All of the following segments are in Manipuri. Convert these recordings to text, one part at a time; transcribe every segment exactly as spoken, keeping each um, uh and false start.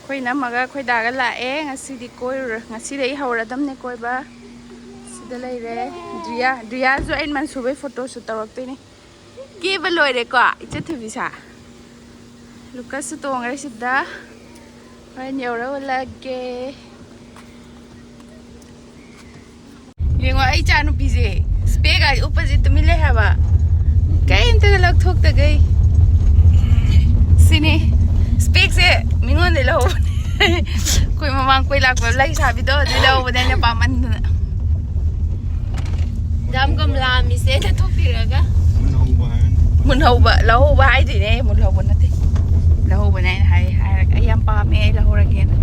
ꯑꯩꯈꯣꯏ ꯏꯅꯝꯃꯒ ꯑꯩꯈꯣꯏ ꯗꯥꯒ ꯂꯥꯛꯑꯦ꯫ ꯉꯁꯤꯗꯤ ꯀꯣꯏꯔꯨꯔ ꯉꯁꯤꯗꯒꯤ ꯍꯧꯔꯗꯝꯅꯦ ꯀꯣꯏꯕ꯫ ꯁꯤꯗ ꯂꯩꯔꯦ ꯗ꯭ꯔꯤꯌꯥ꯫ ꯗ꯭ꯔꯤꯌꯥꯁꯨ ꯑꯩꯅ ꯃꯟꯁꯨꯕꯩ ꯐꯣꯇꯣ ꯁꯨꯠ ꯇꯧꯔꯛꯇꯣꯏꯅꯦ꯫ ꯀꯦꯕ ꯂꯣꯏꯔꯦꯀꯣ ꯏꯆꯦ ꯊꯣꯏꯕꯤꯁꯥ? ꯂꯨꯀꯁꯁꯨ ꯇꯣꯡꯉꯔꯦ ꯁꯤꯗ꯫ ꯍꯣꯔꯦꯟ ꯌꯧꯔ ꯎꯠꯂꯛꯀꯦ꯫ ꯌꯦꯡꯉꯣ ꯑꯩ ꯏꯆꯥ ꯅꯨꯄꯤꯁꯦ ꯏꯁꯄꯦꯛ ꯎꯞꯄꯁꯦ ꯇꯨꯃꯤꯟ ꯂꯩ ꯍꯥꯏꯕ꯫ ꯀꯩꯝꯇꯒ ꯂꯧꯊꯣꯛꯇꯈꯩ꯫ ꯁꯤꯅꯤ ꯏꯁꯄꯦꯛꯁꯦ ꯃꯤꯉꯣꯟꯗꯩ ꯂꯧꯍꯧꯕꯅꯦ꯫ ꯑꯩꯈꯣꯏ ꯃꯃꯥꯡ ꯀꯣꯏ ꯂꯥꯛꯄ ꯂꯩ ꯁꯥꯕꯤꯗꯣ ꯑꯗꯨ ꯂꯧꯍꯧꯕꯅꯦ ꯑꯩꯅ ꯄꯥꯝꯃꯟꯗꯅ꯫ ꯗꯥꯝ ꯀꯃꯂꯥ ꯃꯤꯁꯦ ꯆꯠꯊꯣꯛꯄꯤꯔꯒ꯫ ꯃꯨꯟꯍꯧꯕ, ꯂꯧꯍꯧꯕ ꯍꯥꯏꯗꯣꯏꯅꯦ, ꯃꯨꯟꯍꯧꯕ ꯅꯠꯇꯦ꯫ ꯂꯧꯍꯧꯕꯅꯦ ꯑꯩꯅ ꯍꯥꯏ-, ꯍꯥꯏꯔꯒ ꯑꯩ ꯌꯥꯝ ꯄꯥꯝꯃꯦ, ꯑꯩ ꯂꯧꯍꯧꯔꯒꯦꯅ꯫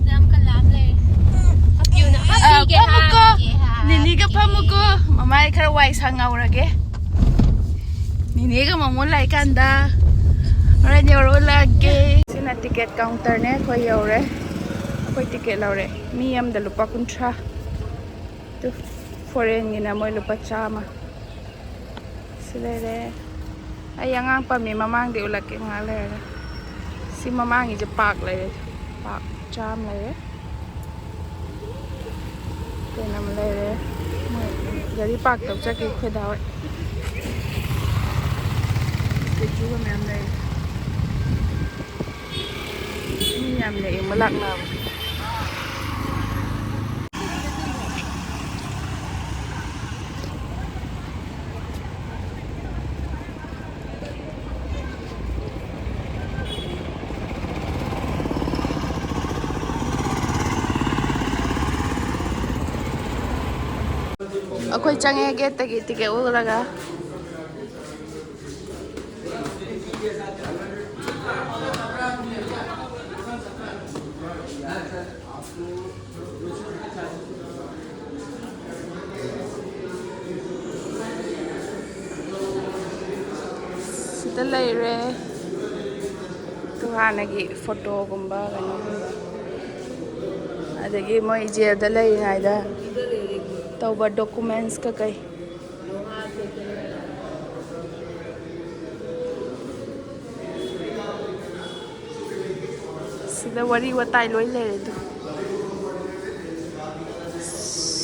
ꯗꯥꯝ ꯀꯃꯂꯥ ꯑꯃ ꯂꯩꯔꯦ꯫ ꯍꯥꯞꯄꯤꯌꯨꯅ꯫ ꯑ, ꯍꯥꯞꯄꯤꯒꯦ ꯐꯝꯃꯨꯀꯣ꯫ ꯍꯥꯏꯔꯒꯦ ꯅꯤꯅꯤꯒ ꯍꯥꯏꯔꯒꯦ꯫ ꯐꯝꯃꯨꯀꯣ꯫ ꯃꯃꯥꯏ ꯈꯔ ꯋꯥꯏ ꯁꯪꯍꯧꯔꯒꯦ꯫ ꯅꯤꯅꯦꯒ ꯃꯃꯣ ꯂꯥꯛꯏꯀꯥꯟꯗ ꯍꯣꯔꯦꯟ ꯌꯧꯔꯛꯑꯣ ꯂꯥꯛꯀꯦ꯫ ꯁꯤꯅ ꯇꯤꯀꯦꯠ ꯀꯥꯎꯟꯇꯔꯅꯦ, ꯑꯩꯈꯣꯏ ꯌꯧꯔꯦ꯫ ꯑꯩꯈꯣꯏ ꯇꯤꯀꯦꯠ ꯂꯧꯔꯦ꯫ ꯃꯤ ꯑꯃꯗ ꯂꯨꯄꯥ ꯀꯨꯟꯊ꯭ꯔꯥ꯫ ꯑꯗꯨ ꯐꯣꯔꯦꯟꯒꯤꯅ ꯃꯣꯏ ꯂꯨꯄꯥ ꯆꯥꯝꯃ꯫ ꯁꯤ ꯂꯩꯔꯦ꯫ ꯑꯩ ꯑꯉꯥꯡ ꯄꯝꯃꯤ, ꯃꯃꯥꯡꯗꯤ ꯎꯠꯂꯛꯀꯦ ꯉꯥꯏꯍꯥꯛ ꯂꯩꯔꯒ꯫ ꯁꯤ ꯃꯃꯥꯡꯒꯤꯁꯦ ꯄꯥꯛ ꯂꯩꯔꯦ, ꯄꯥꯛ ꯆꯥꯝꯃ ꯂꯩꯔꯦ꯫ ꯀꯩꯅꯣꯝ ꯂꯩꯔꯦ꯫ ꯃꯣꯏ ꯒꯥꯔꯤ ꯄꯥꯛ ꯇꯧ ꯆꯠꯈꯤ ꯑꯩꯈꯣꯏ ꯗꯥ ꯍꯣꯏ꯫ ꯁ꯭ꯇꯦꯆꯨꯒ ꯃꯌꯥꯝ ꯂꯩꯔꯦ꯫ ꯃꯤ ꯌꯥꯝ ꯂꯦꯛꯑꯦ, ꯃꯣꯏ ꯂꯥꯛꯅꯕ꯫ ꯑꯩꯈꯣꯏ ꯆꯪꯉꯦ ꯒꯦꯠꯇꯒꯤ ꯇꯤꯀꯦꯠ ꯎꯠꯂꯒ꯫ ꯁꯤꯗ ꯂꯩꯔꯦ꯫ ꯑꯗꯨ ꯍꯥꯟꯅꯒꯤ ꯐꯣꯇꯣꯒꯨꯝꯕ ꯀꯩꯅꯣꯒꯨꯝꯕ, ꯑꯗꯒꯤ ꯃꯣꯏ ꯖꯦꯜꯗ ꯂꯩꯔꯤꯉꯩꯗ ꯇꯧꯕ ꯗꯣꯀꯨꯃꯦꯟꯁ ꯀꯩꯀꯩ꯫ ꯁꯤꯗ ꯋꯥꯔꯤ ꯋꯥꯇꯥꯏ ꯂꯣꯏ ꯂꯩꯔꯦ ꯑꯗꯨ꯫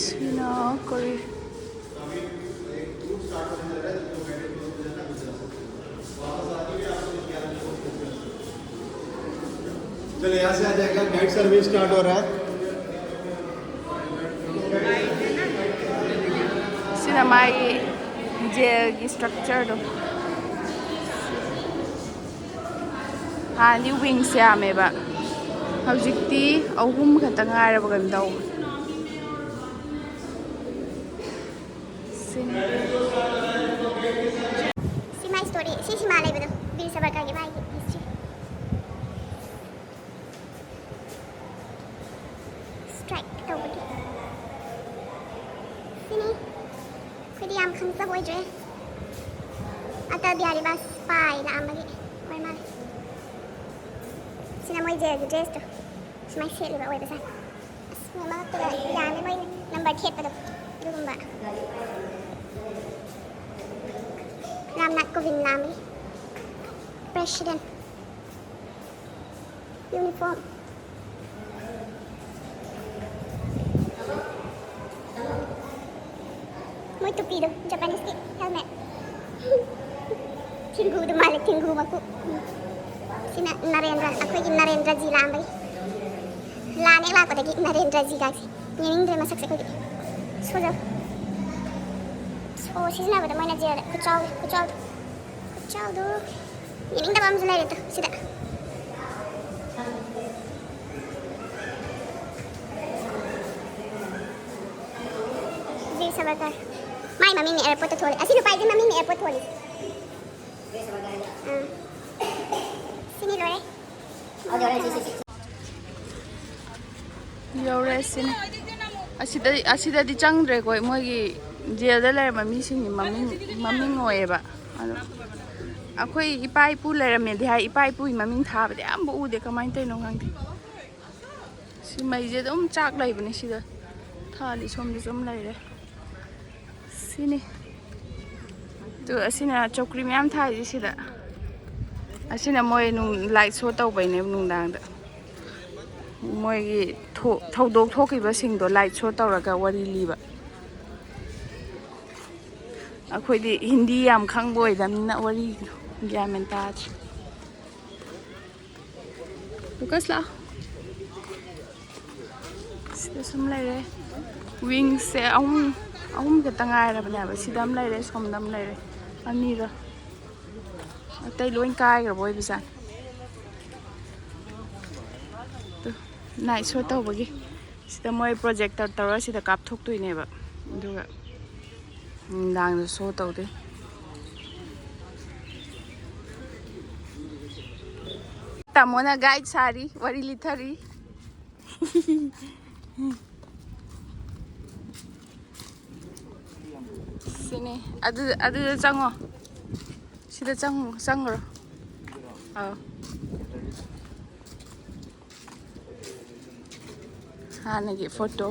ꯁꯤꯅ ꯀꯔꯤ? चलो, यहाँ से आ जाएगा, नाइट सर्विस स्टार्ट हो रहा है। ꯁꯤꯅ ꯃꯥꯒꯤ ꯖꯦꯜꯒꯤ ꯁ꯭ꯇ꯭ꯔꯛꯆꯔꯗꯣ꯫ ꯍꯥꯟꯅꯗꯤ ꯋꯤꯡꯁ ꯌꯥꯝꯃꯦꯕ, ꯍꯧꯖꯤꯛꯇꯤ ꯑꯍꯨꯝ ꯈꯛꯇ ꯉꯥꯏꯔꯕ ꯀꯩꯅꯣꯝ ꯇꯧꯕ꯫ ꯁꯤꯅꯤ꯫ ꯁꯤ ꯃꯥꯏ ꯁ꯭ꯇꯣꯔꯤ, ꯁꯤ ꯁꯤꯃꯥ ꯂꯩꯕꯗꯣ, ꯕꯤꯔ ꯁꯥꯕꯔꯀꯔꯒꯤ ꯃꯥꯒꯤ ꯍꯤꯁꯇ꯭ꯔꯤ꯫ ꯁ꯭ꯇ꯭ꯔꯥꯏꯛ ꯇꯧꯕꯒꯤ꯫ ꯁꯤꯅꯤ꯫ ꯑꯩꯈꯣꯏꯗꯤ ꯌꯥꯝ ꯈꯪꯖꯕ ꯑꯣꯏꯗ꯭ꯔꯦ꯫ ꯑꯇꯜ ꯕꯤꯍꯥꯔꯤ ꯕꯥꯖꯄꯥꯏ ꯂꯥꯛꯑꯝꯕꯒꯤ ꯑꯣꯏ ꯃꯥꯜꯂꯦ꯫ ꯁꯤꯅ ꯃꯣꯏ ꯖꯦꯜꯒꯤ ꯗ꯭ꯔꯦꯁꯇꯣ꯫ ꯁꯨꯃꯥꯏꯅ ꯁꯦꯠꯂꯤꯕ ꯑꯣꯏꯕꯖꯥꯠꯅꯤ꯫ ꯑꯁ, ꯃꯣꯏ ꯃꯉꯛꯇꯒ ꯌꯥꯝꯃꯦ, ꯃꯣꯏ ꯅꯝꯕꯔ ꯊꯦꯠꯄꯗꯣ꯫ ꯑꯗꯨꯒꯨꯝꯕ꯫ ꯔꯥꯝꯅꯥꯊ ꯀꯣꯕꯤꯟ ꯂꯥꯛꯑꯝꯕꯒꯤ꯫ ꯄ꯭ꯔꯦꯁꯤꯗꯦꯟ꯫ ꯌꯨꯅꯤꯐꯣꯔꯝ꯫ ꯃꯣꯏ ꯇꯨꯄꯤꯗꯣ, ꯖꯄꯥꯅꯤꯁꯀꯤ ꯍꯦꯜꯃꯦꯠ꯫ ꯊꯦꯡꯒꯨꯗꯣ ꯃꯥꯜꯂꯦ, ꯊꯦꯡꯒꯨ ꯃꯀꯨ꯫ ꯁꯤꯅ ꯅꯔꯦꯟꯗ꯭ꯔ, ꯑꯩꯈꯣꯏꯒꯤ ꯅꯔꯦꯟꯗ꯭ꯔꯖꯤ ꯂꯥꯛꯑꯝꯕꯒꯤ꯫ ꯂꯥꯟ ꯍꯦꯛ ꯂꯥꯛꯄꯗꯒꯤ ꯅꯔꯦꯟꯗ꯭ꯔꯖꯤ ꯒꯥꯏꯁꯦ ꯌꯦꯡꯅꯤꯡꯗ꯭ꯔꯦ ꯃꯁꯛꯁꯦ ꯑꯩꯈꯣꯏꯗꯤ꯫ ꯁꯣꯖ-, ꯁꯣ ꯁꯤꯖꯤꯟꯅꯕꯗ ꯃꯣꯏꯅ ꯖꯦꯜꯗ ꯈꯨꯠꯆꯥꯎ, ꯈꯨꯠꯆꯥꯎꯗꯣ, ꯈꯨꯠꯆꯥꯎꯗꯣ꯫ ꯌꯦꯡꯅꯤꯡꯗꯕ ꯑꯃꯁꯨ ꯂꯩꯔꯦ ꯇꯨ ꯁꯤꯗ꯫ ꯕꯤꯔ ꯁꯥꯕꯔꯀꯔ꯫ ꯃꯥꯏ ꯃꯃꯤꯡꯅꯦ ꯑꯦꯌꯔꯄꯣꯔꯠꯇ ꯊꯣꯜꯂꯤ꯫ ꯑꯁꯤ ꯅꯨꯄꯥꯁꯤ ꯃꯃꯤꯡꯅꯦ ꯑꯦꯌꯔꯄꯣꯔꯠ ꯊꯣꯜꯂꯤꯁꯦ꯫ ꯑꯥ꯫ ꯁꯤꯅꯤ ꯂꯣꯏꯔꯦ꯫ ꯌꯧꯔꯦ ꯁꯤꯅꯤ꯫ ꯑꯁꯤꯗ, ꯑꯁꯤꯗꯗꯤ ꯆꯪꯗ꯭ꯔꯦꯀꯣ, ꯃꯣꯏꯒꯤ ꯖꯦꯜꯗ ꯂꯩꯔꯝꯕ ꯃꯤꯁꯤꯡꯒꯤ ꯃꯃꯤꯡ, ꯃꯃꯤꯡ ꯑꯣꯏꯌꯦꯕ꯫ ꯑꯗꯣ ꯑꯩꯈꯣꯏ ꯏꯄꯥ ꯏꯄꯨ ꯂꯩꯔꯝꯃꯦꯗꯤ ꯍꯥꯏ, ꯏꯄꯥ ꯏꯄꯨꯒꯤ ꯃꯃꯤꯡ ꯊꯥꯕꯗꯤ ꯑꯝꯕꯨ ꯎꯗꯦ, ꯀꯃꯥꯏꯅ ꯇꯧꯔꯤꯅꯣ ꯈꯪꯗꯦ꯫ ꯁꯤ ꯃꯩꯁꯦ ꯑꯗꯨꯝ ꯆꯥꯛ ꯂꯩꯕꯅꯦ ꯁꯤꯗ꯫ ꯊꯥꯜꯂꯤ, ꯁꯣꯝꯗꯁꯨ ꯑꯃ ꯂꯩꯔꯦ꯫ ꯁꯤꯅꯤ꯫ ꯑꯗꯨ ꯑꯁꯤꯅ ꯆꯧꯀ꯭ꯔꯤ ꯃꯌꯥꯝ ꯊꯥꯏꯁꯦ ꯁꯤꯗ꯫ ꯑꯁꯤꯅ ꯃꯣꯏ ꯅꯨꯡ-, ꯂꯥꯏꯠ ꯁꯣ ꯇꯧꯕꯩꯅꯦꯕ ꯅꯨꯡꯗꯥꯡꯗ꯫ ꯃꯣꯏꯒꯤ ꯊꯣ-, ꯊꯧꯗꯣꯛ ꯊꯣꯛꯈꯤꯕꯁꯤꯡꯗꯣ ꯂꯥꯏꯠ ꯁꯣ ꯇꯧꯔꯒ ꯋꯥꯔꯤ ꯂꯤꯕ꯫ ꯑꯩꯈꯣꯏꯗꯤ ꯍꯤꯟꯗꯤ ꯌꯥꯝ ꯈꯪꯕ ꯑꯣꯏꯗꯕꯅꯤꯅ ꯋꯥꯔꯤꯗꯣ ꯒ꯭ꯌꯥꯟ ꯃꯦꯟ ꯇꯥꯗ꯭ꯔꯦ꯫ ꯂꯨꯀꯥꯁ, ꯂꯥꯛꯑꯣ꯫ ꯁꯤꯗ ꯁꯨꯝ ꯂꯩꯔꯦ꯫ ꯋꯤꯡꯁꯁꯦ ꯑꯍꯨꯝ, ꯑꯍꯨꯝ ꯈꯛꯇ ꯉꯥꯏꯔꯕꯅꯦꯕ꯫ ꯁꯤꯗ ꯑꯃ ꯂꯩꯔꯦ, ꯁꯣꯝꯗ ꯑꯃ ꯂꯩꯔꯦ꯫ ꯑꯅꯤꯔ꯫ ꯑꯇꯩ ꯂꯣꯏ ꯀꯥꯏꯈ꯭ꯔꯕ ꯑꯣꯏꯕꯖꯥꯠꯅꯤ꯫ ꯇꯨ, ꯅꯥꯏꯠ ꯁꯣ ꯇꯧꯕꯒꯤ꯫ ꯁꯤꯗ ꯃꯣꯏ ꯄ꯭ꯔꯣꯖꯦꯛꯇꯔ ꯇꯧꯔ ꯁꯤꯗ ꯀꯥꯞꯊꯣꯛꯇꯣꯏꯅꯦꯕ꯫ ꯑꯗꯨꯒ ꯅꯨꯡꯗꯥꯡꯗ ꯁꯣ ꯇꯧꯗꯣꯏ꯫ ꯇꯥꯃꯣꯅ ꯒꯥꯏꯗ ꯁꯥꯔꯤ, ꯋꯥꯔꯤ ꯂꯤꯊꯔꯤ꯫ ꯁꯤꯅꯤ꯫ ꯑꯗꯨ, ꯑꯗꯨꯗ ꯆꯪꯉꯣ꯫ ꯁꯤꯗ ꯆꯪ-, ꯆꯪꯈ꯭ꯔꯣ꯫ ꯑꯥꯎ꯫ ꯍꯥꯟꯅꯒꯤ ꯐꯣꯇꯣ,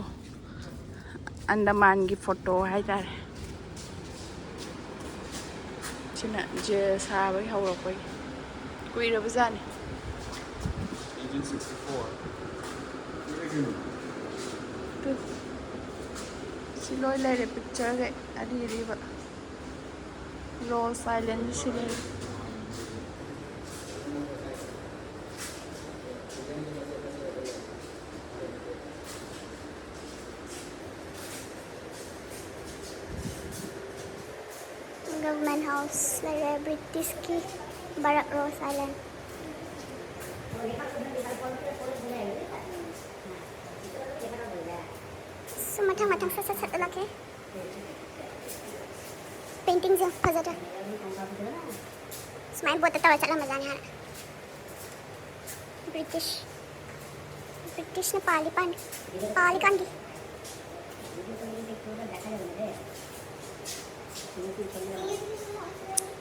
ꯑꯟꯗꯃꯥꯟꯒꯤ ꯐꯣꯇꯣ ꯍꯥꯏꯇꯥꯔꯦ꯫ ꯁꯤꯅ ꯖꯦꯜ ꯁꯥꯕꯒꯤ ꯍꯧꯔꯛꯄꯒꯤ꯫ ꯀꯨꯏꯔꯕꯖꯥꯠꯅꯤ꯫ Eighteen sixty four. ꯇꯨ꯫ ꯁꯤ ꯂꯣꯏ ꯂꯩꯔꯦ ꯄꯤꯛꯆꯔꯈꯩ ꯑꯔꯤ ꯑꯔꯤꯕ꯫ ꯔꯣꯁ ꯑꯥꯏꯂꯦꯟꯁꯤ ꯂꯩꯔꯦ꯫ ꯒꯚꯔꯟꯃꯦꯟ ꯍꯥꯎꯁ ꯂꯩꯔꯦ, ꯕ꯭ꯔꯤꯇꯤꯁꯀꯤ ꯕꯔꯛ ꯔꯣꯁ ꯑꯥꯏꯂꯦꯟ꯫ ꯁꯨꯝ ꯃꯊꯪ ꯃꯊꯪ ꯁꯠ ꯁꯠ ꯁꯠ ꯎꯠꯂꯛꯀꯦ꯫ ꯄꯦꯟꯇꯤꯡꯁꯦ ꯐꯖꯗ꯭ꯔꯥ? ꯁꯨꯃꯥꯏꯅ ꯕꯣꯠꯇ ꯇꯧꯔ ꯆꯠꯂꯝꯕꯖꯥꯠꯅꯤ ꯍꯥꯟꯅ꯫ ꯕ꯭ꯔꯤꯇꯤꯁ, ꯕ꯭ꯔꯤꯇꯤꯁꯅ ꯄꯥꯜꯂꯤ ꯄꯥꯟ-, ꯄꯥꯜꯂꯤꯀꯥꯟꯒꯤ꯫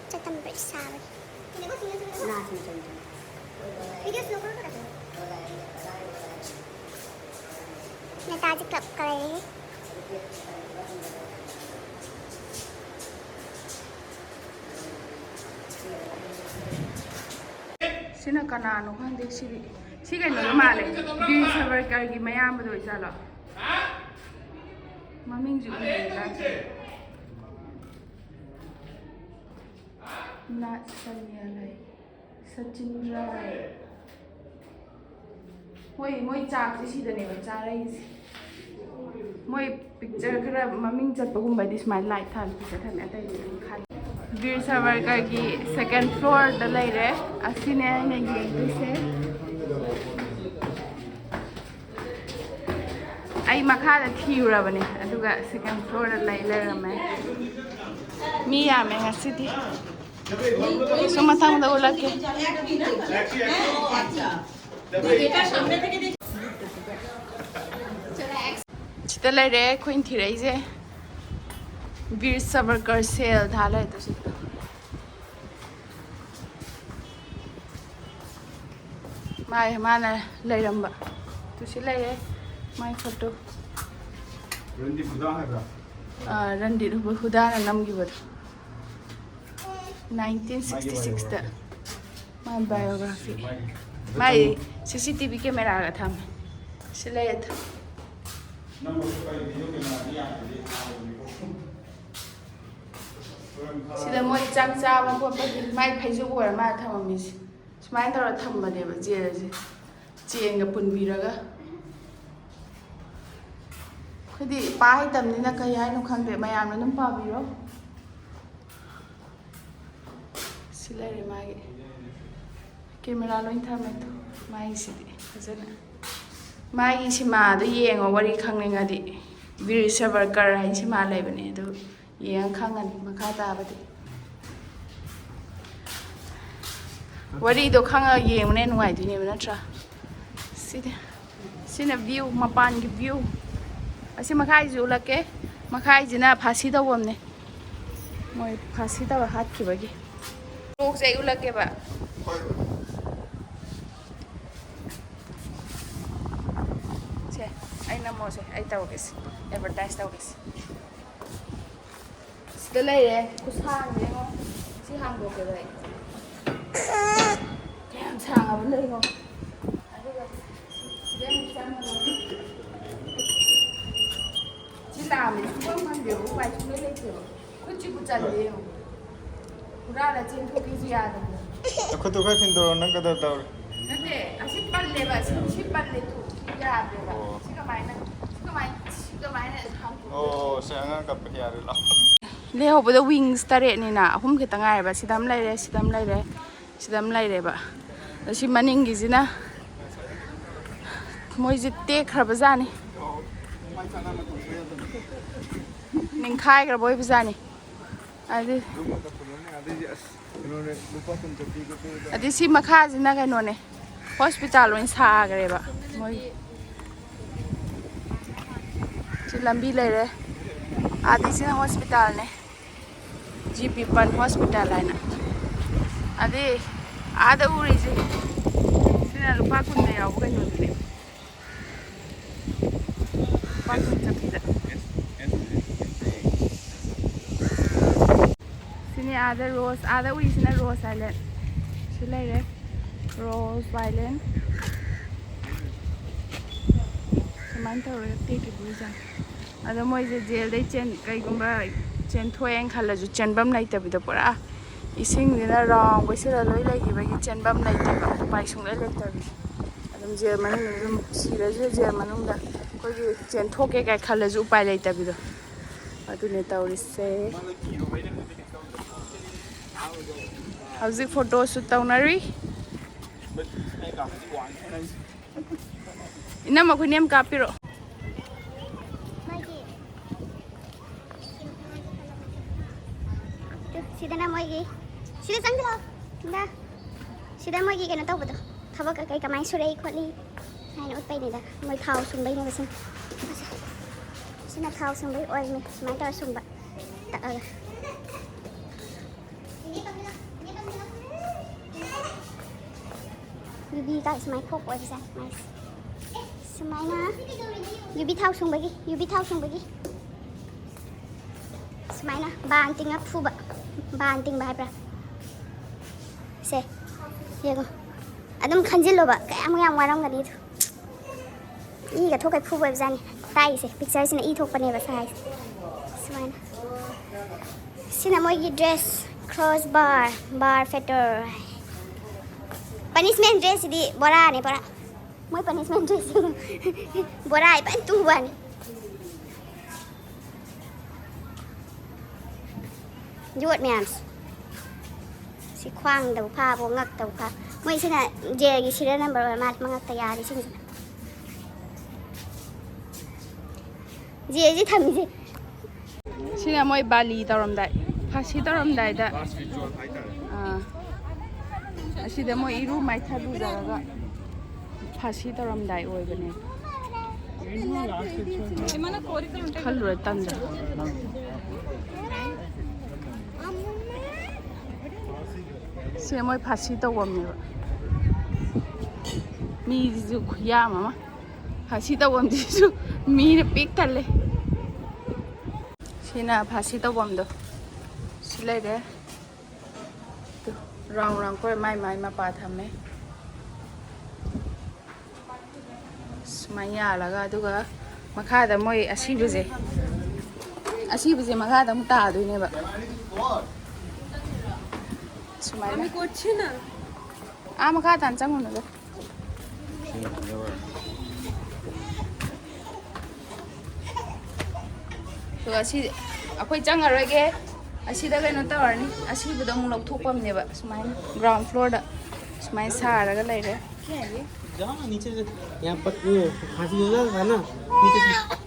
ꯆꯠꯇꯝ ꯕ꯭ꯔꯤꯇꯤꯁ ꯁꯥꯕꯅꯤ꯫ ꯅꯦꯇꯥꯖꯤ ꯀ꯭ꯂꯕꯀ ꯂꯩꯔꯦ꯫ ꯁꯤꯅ ꯀꯅꯥꯅꯣ ꯈꯪꯗꯦ꯫ ꯁꯤꯗꯤ ꯁꯤ ꯀꯩꯅꯣꯗꯣ ꯃꯥꯜꯂꯦ, ꯕꯤꯔ ꯁꯥꯕꯔꯀꯔꯒꯤ ꯃꯌꯥꯝꯕꯗꯣ ꯑꯣꯏꯖꯥꯠꯂꯣ? ꯃꯃꯤꯡꯁꯨ ꯈꯪꯗꯦ꯫ ꯅꯥꯠ ꯁꯟꯌꯥ ꯂꯩ, ꯁꯆꯤꯟꯗ꯭ꯔ ꯂꯩ꯫ ꯍꯣꯏ, ꯃꯣꯏ ꯆꯥꯛꯁꯦ ꯁꯤꯗꯅꯦꯕ ꯆꯥꯔꯛꯏꯁꯦ꯫ ꯃꯣꯏ ꯄꯤꯛꯆꯔ ꯈꯔ ꯃꯃꯤꯡ ꯆꯠꯄꯒꯨꯝꯕꯗꯤ ꯁꯨꯃꯥꯏꯅ ꯂꯥꯏꯠ ꯊꯥꯟꯕ ꯄꯤꯛꯆꯔ ꯊꯝꯃꯦ, ꯑꯇꯩꯗꯤ ꯑꯗꯨꯝ ꯈꯜꯂꯤ꯫ ꯕꯤꯔ ꯁꯥꯕꯔꯀꯔꯒꯤ ꯁꯦꯀꯦꯟ ꯐ꯭ꯂꯣꯔꯗ ꯂꯩꯔꯦ꯫ ꯑꯁꯤꯅꯦ ꯑꯩꯅ ꯌꯦꯡꯗꯣꯏꯁꯦ꯫ ꯑꯩ ꯃꯈꯥꯗ ꯊꯤꯔꯨꯔꯕꯅꯦ, ꯑꯗꯨꯒ ꯁꯦꯀꯦꯟ ꯐ꯭ꯂꯣꯔꯗ ꯂꯩ ꯂꯩꯔꯝꯃꯦ꯫ ꯃꯤ ꯌꯥꯝꯃꯦ ꯉꯁꯤꯗꯤ꯫ ꯁꯨꯝ ꯃꯊꯪꯗ ꯎꯠꯂꯛꯀꯦ꯫ ꯁꯤꯗ ꯂꯩꯔꯦ ꯑꯩꯈꯣꯏꯅ ꯊꯤꯔꯛꯏꯁꯦ꯫ ꯕꯤꯔ ꯁꯥꯕꯔꯀꯔ ꯁꯦꯜ ꯊꯥ ꯂꯩꯔꯦ ꯁꯤꯗ꯫ ꯃꯥꯏ, ꯃꯥꯅ ꯂꯩꯔꯝꯕ꯫ ꯇꯨꯁꯤ ꯂꯩꯔꯦ ꯃꯥꯏ ꯐꯣꯇꯣ꯫ ꯔꯟꯗꯤꯞ ꯍꯨꯗꯥ ꯍꯥꯏꯕ꯭ꯔꯥ? ꯑꯥ, ꯔꯟꯗꯤꯞ ꯍꯨꯗꯥꯅ ꯅꯝꯈꯤꯕꯗꯣ꯫ ꯅꯥꯏꯟꯇꯤꯟ ꯁꯤꯛꯁꯇꯤ ꯁꯤꯛꯁꯇ꯫ ꯃꯥꯏ ꯕꯥꯏꯑꯣꯒ꯭ꯔꯥꯐꯤ꯫ ꯃꯥꯏ ꯁꯤ ꯁꯤ ꯇꯤ ꯚꯤ ꯀꯦꯃꯦꯔꯥꯒ ꯊꯝꯃꯦ꯫ ꯁꯤ ꯂꯩꯔꯦ꯫ ꯁꯤꯗ ꯃꯣꯏ ꯆꯥꯛ ꯆꯥꯕ ꯈꯣꯠꯄꯒꯤ ꯃꯥꯏ ꯐꯩꯖꯨꯞ ꯑꯣꯏꯔ ꯃꯥꯅ ꯊꯝꯃꯝꯃꯤꯁꯦ꯫ ꯁꯨꯃꯥꯏꯅ ꯇꯧꯔ ꯊꯝꯕꯅꯦꯕ ꯆꯦꯔꯁꯦ꯫ ꯆꯦꯟꯒ ꯄꯨꯟꯕꯤꯔꯒ꯫ ꯑꯩꯈꯣꯏꯗꯤ ꯄꯥ ꯍꯩꯇꯕꯅꯤꯅ ꯀꯩ ꯍꯥꯏꯅꯣ ꯈꯪꯗꯦ꯫ ꯃꯌꯥꯝꯅ ꯑꯗꯨꯝ ꯄꯥꯕꯤꯔꯣ꯫ ꯁꯤ ꯂꯩꯔꯦ ꯃꯥꯒꯤ꯫ ꯀꯦꯃꯦꯔꯥ ꯂꯣꯏ ꯊꯝꯃꯦ ꯑꯗꯣ꯫ ꯃꯥꯒꯤꯁꯤꯗꯤ ꯐꯖꯅ꯫ ꯃꯥꯒꯤ ꯁꯤꯃꯥꯗꯣ ꯌꯦꯡꯉꯣ, ꯋꯥꯔꯤ ꯈꯪꯅꯤꯡꯉꯗꯤ꯫ ꯕꯤꯔ ꯁꯥꯕꯔꯀꯔ ꯍꯥꯏꯅ ꯁꯤꯃꯥ ꯂꯩꯕꯅꯦ, ꯑꯗꯨ ꯌꯦꯡꯉ ꯈꯪꯉꯅꯤ ꯃꯈꯥ ꯇꯥꯕꯗꯤ꯫ ꯋꯥꯔꯤꯗꯣ ꯈꯪꯉꯒ ꯌꯦꯡꯕꯅ ꯍꯦꯟꯅ ꯅꯨꯡꯉꯥꯏꯗꯣꯏꯅꯦꯕ, ꯅꯠꯇ꯭ꯔꯥ? ꯁꯤꯗꯤ, ꯁꯤꯅ ꯚ꯭ꯌꯨ, ꯃꯄꯥꯟꯒꯤ ꯚ꯭ꯌꯨ꯫ ꯑꯁꯤ ꯃꯈꯥꯏꯁꯤ ꯎꯠꯂꯛꯀꯦ꯫ ꯃꯈꯥꯏꯁꯤꯅ ꯐꯥꯁꯤ ꯇꯧꯐꯝꯅꯦ, ꯃꯣꯏ ꯐꯥꯁꯤ ꯇꯧꯔ ꯍꯥꯠꯈꯤꯕꯒꯤ꯫ ꯀ꯭ꯂꯣꯛꯁꯦ ꯑꯩ ꯎꯠꯂꯛꯀꯦꯕ꯫ ꯁꯦ, ꯑꯩ ꯅꯝꯃꯣꯁꯦ, ꯑꯩ ꯇꯧꯔꯒꯦꯁꯦ, ꯑꯦꯗꯚꯔꯇꯥꯏꯁ ꯇꯧꯔꯒꯦꯁꯦ꯫ ꯁꯤꯗ ꯂꯩꯔꯦ꯫ ꯈꯨꯁꯥꯡꯁꯦ ꯌꯦꯡꯉꯣ꯫ ꯁꯤ ꯍꯥꯡꯗꯣꯛꯀꯦꯕ ꯑꯩ꯫ ꯀꯌꯥꯝ ꯁꯥꯡꯉꯕꯅꯣ ꯌꯦꯡꯉꯣ꯫ ꯄꯜꯂꯦ ꯌꯦꯡꯉꯨ꯫ ꯍꯨꯔꯥꯜꯂ ꯆꯦꯟꯊꯣꯛꯀꯦꯁꯨ ꯌꯥꯗꯕ꯫ ꯅꯈꯨꯠꯇꯨ ꯈꯔ ꯊꯤꯟꯗꯣꯔꯣ, ꯅꯪ ꯀꯗꯔ ꯇꯧꯔꯦ꯫ ꯅꯠꯇꯦ, ꯑꯁꯤ ꯄꯜꯂꯦꯕ, ꯁꯤ, ꯁꯤ ꯄꯜꯂꯦ ꯇꯨ꯫ ꯁꯤ ꯌꯥꯗ꯭ꯔꯦꯕ꯫ ꯑꯣ꯫ ꯁꯤ ꯀꯃꯥꯏꯅ, ꯁꯤ ꯀꯃꯥꯏꯅ, ꯁꯤ ꯀꯃꯥꯏꯅ ꯍꯥꯡꯗꯣꯛꯇꯣꯏꯅꯣ? ꯑꯣ, ꯁꯤ ꯑꯉꯥꯡ ꯀꯞꯄ ꯌꯥꯔꯦ, ꯂꯥꯎ꯫ ꯂꯩꯍꯧꯕꯗ wings ꯇꯔꯦꯠꯅꯤꯅ, ꯑꯍꯨꯝ ꯈꯛꯇ ꯉꯥꯏꯔꯦꯕ꯫ ꯁꯤꯗ ꯑꯃ ꯂꯩꯔꯦ, ꯁꯤꯗ ꯑꯃ ꯂꯩꯔꯦ, ꯁꯤꯗ ꯑꯃ ꯂꯩꯔꯦꯕ꯫ ꯑꯗꯣ ꯁꯤ ꯃꯅꯤꯡꯒꯤꯁꯤꯅ ꯃꯣꯏꯁꯦ ꯇꯦꯛꯈ꯭ꯔꯕ ꯖꯥꯠꯅꯤ꯫ ꯅꯤꯡꯈꯥꯏꯈ꯭ꯔꯕ ꯑꯣꯏꯕ ꯖꯥꯠꯅꯤ꯫ ꯑꯗꯨ, ꯑꯗꯩ ꯁꯤ ꯃꯈꯥꯁꯤꯅ ꯀꯩꯅꯣꯅꯦ, ꯍꯣꯁꯄꯤꯇꯥꯜ ꯑꯣꯏꯅ ꯁꯥꯈ꯭ꯔꯦꯕ ꯃꯣꯏ꯫ ꯁꯤ ꯂꯝꯕꯤ ꯂꯩꯔꯦ, ꯑꯥꯗꯩꯁꯤꯅ ꯍꯣꯁꯄꯤꯇꯥꯜꯅꯦ, ꯖꯤ ꯄꯤ ꯄꯟ ꯍꯣꯁꯄꯤꯇꯥꯜ ꯍꯥꯏꯅ꯫ ꯑꯗꯩ ꯑꯥꯗ ꯎꯔꯤꯁꯦ ꯁꯤꯅ ꯂꯨꯄꯥ ꯀꯨꯟꯗ ꯌꯥꯎꯕ ꯀꯩꯅꯣꯗꯨꯅꯦ꯫ ꯄꯥꯛ ꯆꯠꯄꯤꯗ꯫ ꯁꯤꯅꯤ ꯑꯥꯗ ꯔꯣꯁ, ꯑꯥꯗ ꯎꯏꯁꯤꯅ ꯔꯣꯁ ꯑꯥꯏꯂꯦꯟ꯫ ꯁꯤ ꯂꯩꯔꯦ ꯔꯣꯁ ꯑꯥꯏꯂꯦꯟ꯫ ꯁꯨꯃꯥꯏꯅ ꯇꯧꯔꯒ ꯇꯦꯛꯈꯤꯕ ꯑꯣꯏꯖꯥꯠꯅꯤ꯫ ꯑꯗꯣ ꯃꯣꯏꯁꯦ ꯖꯦꯜꯗꯩ ꯆꯦꯟ-, ꯀꯩꯒꯨꯝꯕ ꯆꯦꯟꯊꯣꯛꯑꯦꯅ ꯈꯜꯂꯁꯨ ꯆꯦꯟꯐꯝ ꯂꯩꯇꯕꯤꯗꯣ, ꯄꯨꯔꯥ ꯏꯁꯤꯡꯁꯤꯅ ꯔꯥꯎꯟ ꯀꯣꯏꯁꯤꯜꯂ ꯂꯣꯏ ꯂꯩꯈꯤꯕꯒꯤ ꯆꯦꯟꯐꯝ ꯂꯩꯇꯦꯕ, ꯎꯄꯥꯏ ꯁꯨꯡꯂꯩ ꯂꯩꯇꯕꯤ꯫ ꯑꯗꯨꯝ ꯖꯦꯜ ꯃꯅꯨꯡꯗ ꯑꯗꯨꯝ ꯁꯤꯔꯁꯨ ꯖꯦꯜ ꯃꯅꯨꯡꯗ ꯑꯩꯈꯣꯏꯒꯤ ꯆꯦꯟꯊꯣꯛꯀꯦ ꯀꯥꯏ ꯈꯜꯂꯁꯨ ꯎꯄꯥꯏ ꯂꯩꯇꯕꯤꯗꯣ꯫ ꯑꯗꯨꯅꯦ ꯇꯧꯔꯤꯁꯦ꯫ ꯍꯧꯖꯤꯛ ꯐꯣꯇꯣ ꯁꯨꯠ ꯇꯧꯅꯔꯤ꯫ ꯏꯅꯝꯃ, ꯑꯩꯈꯣꯏ ꯅꯦꯝ ꯀꯥꯞꯄꯤꯔꯛꯑꯣ꯫ ꯁꯤꯗꯅ ꯃꯣꯏꯒꯤ, ꯁꯤꯗ ꯆꯪꯁꯤꯜꯂꯣ꯫ ꯁꯤꯗ, ꯁꯤꯗ ꯃꯣꯏꯒꯤ ꯀꯩꯅꯣ ꯇꯧꯕꯗꯣ, ꯊꯕꯛ ꯀꯩꯀꯩ ꯀꯃꯥꯏꯅ ꯁꯨꯔꯛꯏ ꯈꯣꯠꯂꯤ ꯍꯥꯏꯅ ꯎꯠꯄꯩꯅꯤꯗ꯫ ꯃꯣꯏ ꯊꯥꯎ ꯁꯨꯡꯕꯩꯅꯦꯕ ꯁꯤꯅ꯫ ꯁꯤꯅ ꯊꯥꯎ ꯁꯨꯡꯕꯩ ꯑꯣꯏꯜꯅꯤ꯫ ꯁꯨꯃꯥꯏꯅ ꯇꯧꯔ ꯁꯨꯡꯕ꯫ ꯇꯛꯑꯒ꯫ ꯌꯨꯕꯤ ꯀꯥꯏ ꯁꯨꯃꯥꯏꯅ ꯈꯣꯛꯄ ꯑꯣꯏꯕꯖꯥꯠꯅꯤ ꯃꯥꯏꯁꯦ꯫ ꯁꯨꯃꯥꯏꯅ ꯌꯨꯕꯤ ꯊꯥꯎ ꯁꯨꯡꯕꯒꯤ, ꯌꯨꯕꯤ ꯊꯥꯎ ꯁꯨꯡꯕꯒꯤ꯫ ꯁꯨꯃꯥꯏꯅ ꯕꯥꯟ ꯇꯤꯡꯉ ꯐꯨꯕ꯫ ꯕꯥꯟ ꯇꯤꯡꯕ ꯍꯥꯏꯕ꯭ꯔꯥ? ꯁꯦ, ꯌꯦꯡꯉꯣ꯫ ꯑꯗꯨꯝ ꯈꯟꯖꯤꯜꯂꯣꯕ, ꯀꯌꯥꯃꯨꯛ ꯌꯥꯝ ꯋꯥꯔꯝꯒꯅꯤꯗꯣ꯫ ꯏꯒ ꯊꯣꯛꯈꯩ ꯐꯨꯕ ꯑꯣꯏꯕꯖꯥꯠꯅꯤ꯫ ꯇꯥꯛꯏꯁꯦ, ꯄꯤꯛꯆꯔꯁꯤꯅ ꯏ ꯊꯣꯛꯄꯅꯦꯕ ꯁꯦ ꯍꯥꯏꯁꯦ꯫ ꯁꯨꯃꯥꯏꯅ꯫ ꯁꯤꯅ ꯃꯣꯏꯒꯤ dress, cross bar, bar fetter. Punishment ꯗ꯭ꯔꯦꯁꯁꯤꯗꯤ ꯕꯣꯔꯥꯅꯦ, ꯕꯣꯔꯥ꯫ ꯃꯣꯏ ꯄꯅꯤꯁꯃꯦꯟ ꯗ꯭ꯔꯦꯁꯁꯤ ꯕꯣꯔꯥ ꯐꯖꯅ ꯇꯨꯕꯅꯤ꯫ ꯌꯣꯠ ꯃꯌꯥꯝꯁꯦ꯫ ꯁꯤ ꯈ꯭ꯋꯥꯡꯗꯕꯨ ꯐꯥꯕꯣ, ꯉꯛꯇꯕꯨ ꯐꯥ꯫ ꯃꯣꯏꯁꯤꯅ ꯖꯦꯜꯒꯤ ꯁꯤꯔꯤꯌꯦꯜ ꯅꯝꯕꯔ ꯑꯣꯏꯔ ꯃꯥꯜꯂꯦ, ꯃꯉꯛꯇ ꯌꯥꯔꯤꯁꯤꯡꯁꯤꯅ꯫ ꯖꯦꯜꯁꯤ ꯊꯝꯃꯤꯁꯦ꯫ ꯁꯤꯅ ꯃꯣꯏ ꯕꯥꯂꯤ ꯇꯧꯔꯝꯗꯥꯏ, ꯐꯥꯁꯤ ꯇꯧꯔꯝꯗꯥꯏꯗ, ꯑꯥ, ꯑꯁꯤꯗ ꯃꯣꯏ ꯏꯔꯨ ꯃꯥꯏꯊ ꯂꯨꯖꯔꯒ ꯐꯥꯁꯤ ꯇꯧꯔꯝꯗꯥꯏ ꯑꯣꯏꯕꯅꯦ꯫ ꯈꯜꯂꯨꯔ ꯇꯟꯗ꯭ꯔꯥ? ꯁꯦ ꯃꯣꯏ ꯐꯥꯁꯤ ꯇꯧꯐꯝꯅꯦꯕ꯫ ꯃꯤꯁꯤꯁꯨ ꯈꯨꯌꯥꯝ ꯑꯃ꯫ ꯐꯥꯁꯤ ꯇꯧꯐꯝꯁꯤꯁꯨ ꯃꯤꯅ ꯄꯤꯛ ꯊꯜꯂꯦ꯫ ꯁꯤꯅ ꯐꯥꯁꯤ ꯇꯧꯐꯝꯗꯣ꯫ ꯁꯤ ꯂꯩꯔꯦ꯫ ꯔꯥꯎꯟ ꯔꯥꯎꯟ ꯀꯣꯏ ꯃꯥꯏ ꯃꯥꯏ ꯃꯄꯥ ꯊꯝꯃꯦ꯫ ꯁꯨꯃꯥꯏꯅ ꯌꯥꯜꯂꯒ, ꯑꯗꯨꯒ ꯃꯈꯥꯗ ꯃꯣꯏ ꯑꯁꯤꯕꯁꯦ, ꯑꯁꯤꯕꯁꯦ ꯃꯈꯥꯗ ꯑꯃꯨꯛ ꯇꯥꯗꯣꯏꯅꯦꯕ꯫ ꯁꯨꯃꯥꯏꯅ꯫ ꯑꯥ, ꯃꯈꯥ ꯇꯥꯅ ꯆꯪꯉꯨꯅꯨꯗ꯫ ꯑꯗꯨꯒ ꯑꯁꯤ ꯑꯩꯈꯣꯏ ꯆꯪꯉꯔꯣꯏꯒꯦ꯫ ꯑꯁꯤꯗ ꯀꯩꯅꯣ ꯇꯧꯔꯅꯤ, ꯑꯁꯤꯕꯗꯣ ꯑꯃꯨꯛ ꯂꯧꯊꯣꯛꯄꯝꯅꯦꯕ꯫ ꯁꯨꯃꯥꯏꯅ ꯒ꯭ꯔꯥꯎꯟ ꯐ꯭ꯂꯣꯔꯗ ꯁꯨꯃꯥꯏꯅ ꯁꯥꯔꯒ ꯂꯩꯔꯦ꯫ जाओ ना, नीचे से। यहाँ पर वो फांसी हो जाता था ना, नीचे से।